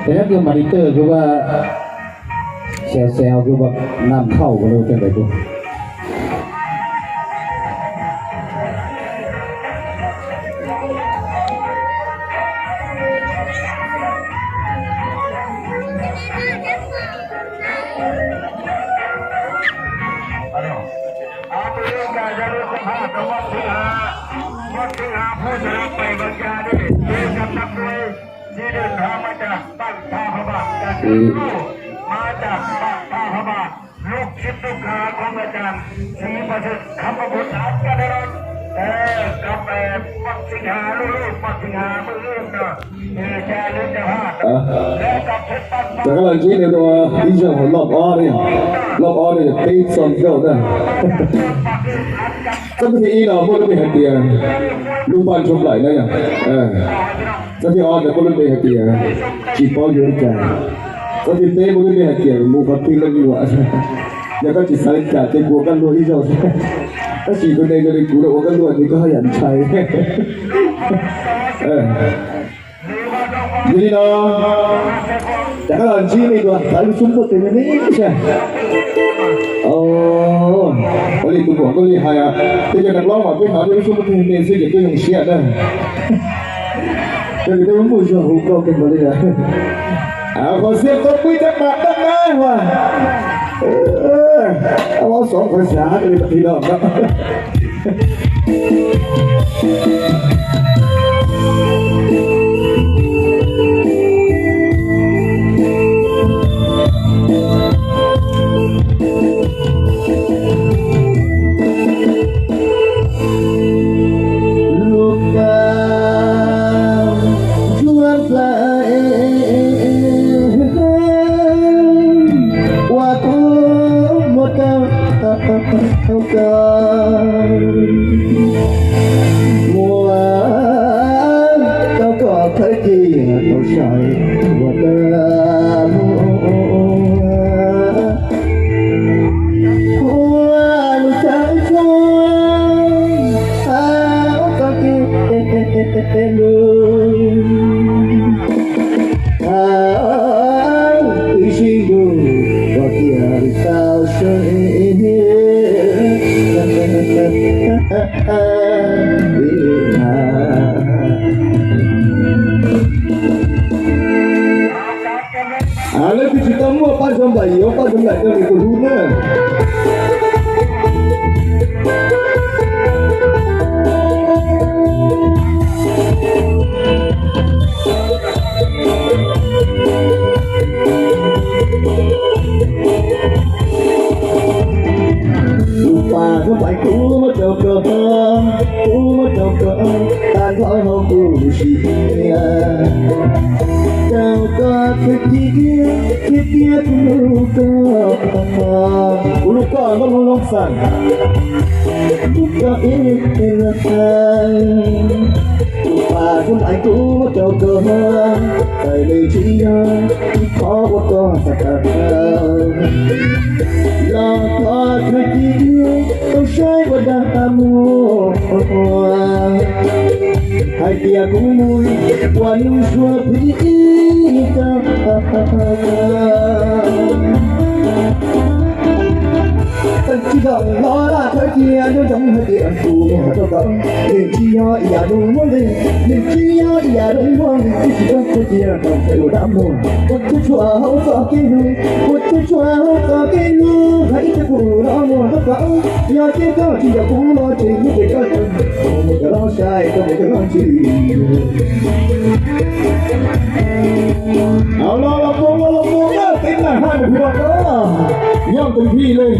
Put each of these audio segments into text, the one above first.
Ces nyob kws mas li twg kuv va xav xav kuv va nam khauj kuv lug tej ntawd kuv. Cov koj los ntsib nws dua ib zaug loj ob ne, loj ob ne yog peb txog zaug na. Txoj thib ib no muaj lub npe hais tias lub npaj ntsuag nplaim na yog. Txoj thib ob no muaj lub npe hais tias tsis paub yuav li cas. Txoj thib peb muaj lub npe hais tias mus qhov twg leej ua. Yog koj tsis xav li cas ces kuv ua koj luag ib zaug. Tab sis tus neeg zoo li kuv los ua koj luag ces koj haj yam ntshai. Yog li no, rov qab los ntsib nej dua, xav lub xub npua twg me me thiab. Ua li tus muam Nkauj Lis hais, tej cov nas plaub mas peb hnov tej lub xub npua twg me me xwb ces twb zoo siab na. Ces nws twb muaj zog hu nkauj kawg nkaus li lawm. Qhov xiab tau pub cov pas dab nab hua. Ab xov qhov xav li pas qhis no. Lub pas ntsuag nplaim uas kuv muab rau koj, muab rau koj thawj kiag tau saib ua dab muag. Ua lub caij tsuag, txoj kev lug, wb sib nrug ua kiag tau seb. Leej twg tsis tau muaj paj ntsuag nplaim yuav paj ntsuag nplaim rau nws tus hlub na. Lub pas ntsuag nplaim kuv muab rau koj, kuv muab rau koj, tag nrho hauv kuv lub siab. Rau koj thawj kiag, thiab tias kuv hlub koj, kuv hlub koj nkauj lub lub xas. Hlub koj ib leeg. Lub pas ntsuag nplaim kuv muab rau koj, txawm nws tsis yog ib qho uas koj xav tawm, los thov thawj kiag tau saib ua dab muag. Hais tias kuv mus ua lub suab phim ib tag. Tsis yog los laj thawj kiag nco ntsoov hais tias kuv muab rau koj, nws tsis yog ib yam dab muag li, nws tsis yog ib yam dab muag li, twb tsis tau thawj kiag tau saib ua dab muag. Ua tshuaj tshuaj hauv txoj kev hlub, ua tshuaj tshuaj hauv txoj kev hlub, hais ib tsam kuv los muab rau koj, yog tias koj tsis nco kuv los tseem muab ces koj tseem mus cov los sai, koj mus cov los ntsis. Au los los mus los los mus na, teeb meem haj nws hu los ko, nyob tus phij li.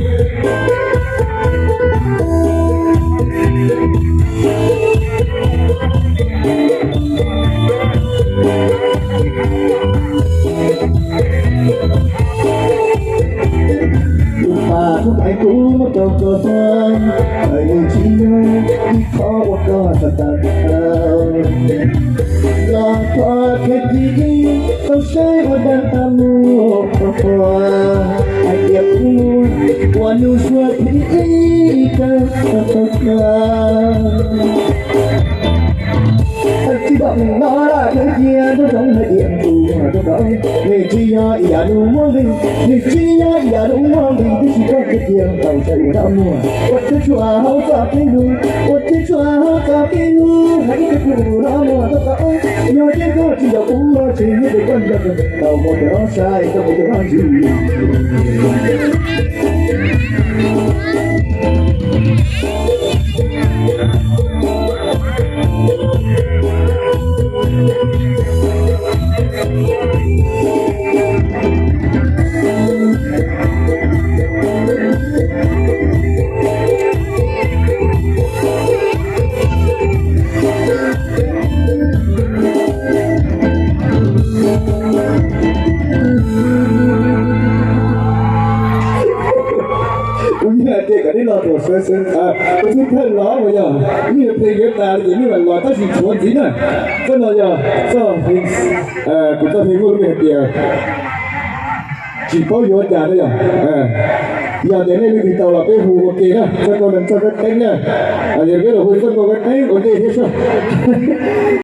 Lub pas ntsuag nplaim kuv muab rau koj, txawm nws tsis yog ib qho uas koj xav tawm, los thov thawj kiag tau saib ua dab muag. Hais tias kuv mus ua lub suab phim ib tag. Tsis nco no laj thawj kiag nco ntsoov hais tias kuv muab rau koj, Nws tsis yog ib yam lus muab nqi, nws tsis yog ib yam lus muab nqi, tiam sis koj cia li tau saib ua dab muag. Ua tib tsuas hauv txoj kev hlub, ua tib tsuas hauv txoj kev hlub, hais ib tug kuv los muag tau tau. Yog tias koj tsis nco kuv los tsis yog tias koj nco kuv, tau muab cov no saib, tau muab cov no ntsib. Kuv nyiam tias kom nej los thaum sawv sawv, kuv twb pheej los mas yog nej yuav pheej yuav tas li ces nej mam los tab sis tshuav ntxiv na. Txoj no yog txoj, kuv txoj heev muaj lub npe hais tias tsis paub yuav cas na yog. Yog tias nej leej twg tau los peb hu ua ke na, txoj nkauj no txoj kab teeb na. Yog peb los hu txoj nkauj kab teeb ua ntej thiab soj.